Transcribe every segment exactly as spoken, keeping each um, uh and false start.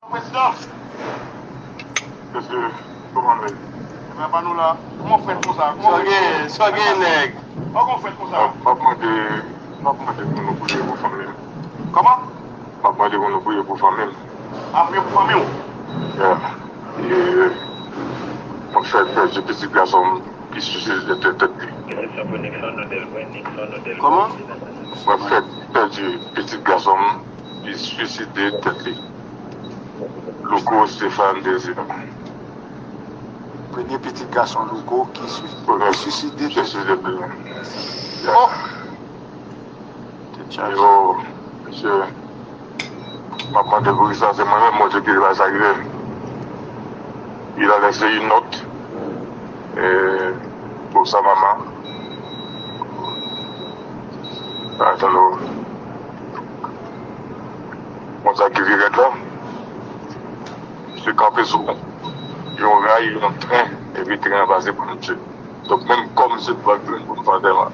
Prezidan. Mesye, kòman nou ye? Ebyen, pa nou la. Kòman w fèt konsa? Sa gen, sa gen, nèg? Kòman w fèt konsa? M ap, m ap mande, m ap mande pou nou priye pou fanmi m. Kòman? M ap mande pou nou priye pou fanmi m. A, priye pou fanmi w? Yeah. E, mwen fèk pèdi pitit gason m ki swiside tèt, tèt li. Kòman? Mwen fèk pèdi pitit gason m ki swiside tèt li. Louko Stéphane Désir. Premye pitit gason Louko ki swi-, ki swiside tèt li. Oh! Tèt chaje. Yo, mesye, m ap mande pou kisa se mwen menm, Bondye ki te bay sa rive m. Il a laissé une note, eh, pour sa maman. Atann, oh. Bon, sa ki pi rèd la, se kanpe sou yon ray, yon tren, epi tren an pase pou nou tchwe. Donk, menm kò m se pou al jwenn pou m fè antèman.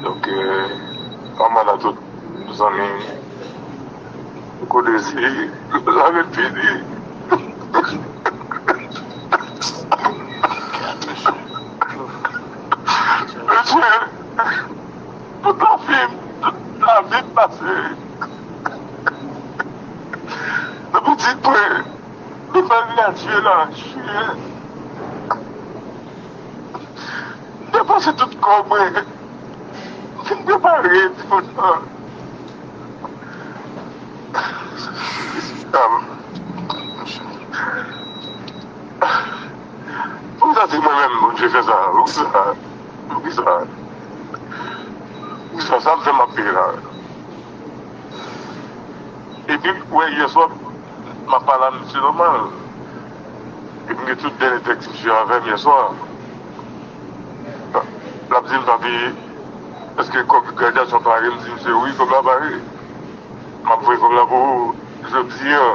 Donk, euh, anba la tout zanmi m, Louko Désir, la ret fini. Mesye, tout lavi m, tout lavi m pase nan pitit mwen. Li fè l gradye la, jiyè. M te pase tout kòb mwen. M fin prepare timoun nan. Poukisa se mwen menm Bondye fè sa? Poukisa? Poukisa? Poukisa sa m fè m ap peye la? Epi, w wè, yèswa, m ap pale a misye nòmal. Epi, m gen tout dènye tèks misye avè m yèswa. L ap di m, "Papi, èske kòb gradyasyon pare?" M di, "Misye, wi, kòb la pare. M ap voye kòb la pou ou jodi a."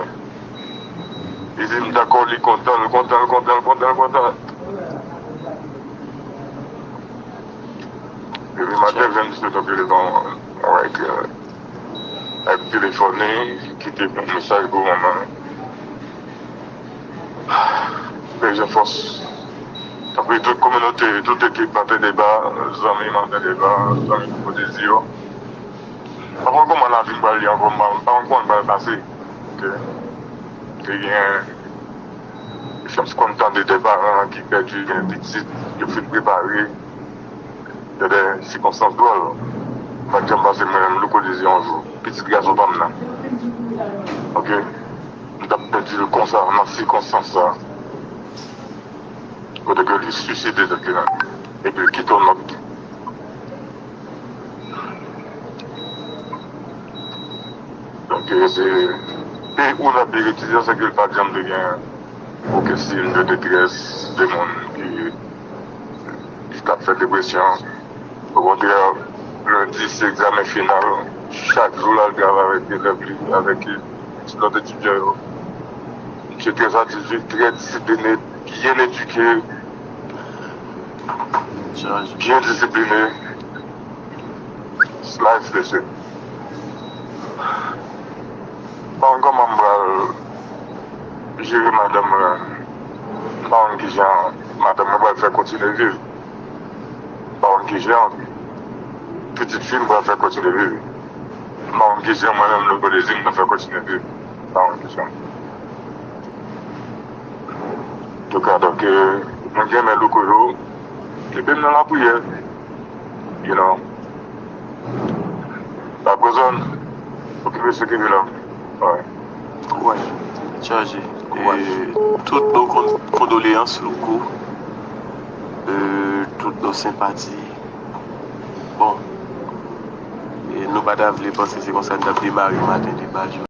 Li di m, "Dakò," li kontan, l kontan, l kontan, l kontan, l kontan. Epi maten, vennsenk an, telefòn, mwen wè ke, ak telefòn li, kite yon mesaj pou manman. Bezwen fòs. Tanpri, tout kominote, tout ekip Maten Deba, zanmi Maten Deba, zanmi Louko Désir yo. M pa konn kòman lavi m pral ye ankò, m pa, m pa konn kòman l pral pase. Ok. Te gen, chans konn tande de paran ki pèdi, gen pitit, yo fin prepare. Gen de sikonstans dwòl. Pa t janm pase mwen menm, Louko Désir, yon jou. Pitit gason pa m nan. Ok? M t ap pèdi l konsa, nan sikonstans sa. Kote ke li swiside tèt li la. Epi l kite yon nòt. Donk, e, se, e ou la pi retizan, se ke l pa t janm te gen okenn siy de detrès, de moun ki, ki t ap fè depresyon. Okontrè, lendi se egzamen final, chak jou l al travay avèk elèv li, avèk lòt etidyan yo. Misye trè atizye, trè disiplinen, byen edike, byen disiplinen. Life lesson. Bon, kòman m pral jere madanm mwen? M pa konn kijan madanm mwen pral fè kontinye viv. M pa konn kijan pitit fi m pral fè kontinye viv. M pa konn kijan mwen menm, Louko Désir, m pral fè kontinye viv. M pa konn kijan. Antouka, donk, euh, mwen renmen Louko yo. Kenbe m nan lapriyè. You know. La Gozòn. Okipe se kenbe la. Wi. Kouraj. Chaje. Kouraj. E, tout nos kon-, condoléances, Louko. E, tout nos sympathies. Bon. E nou pa ta vle panse se konsa n t ap demare maten de bal.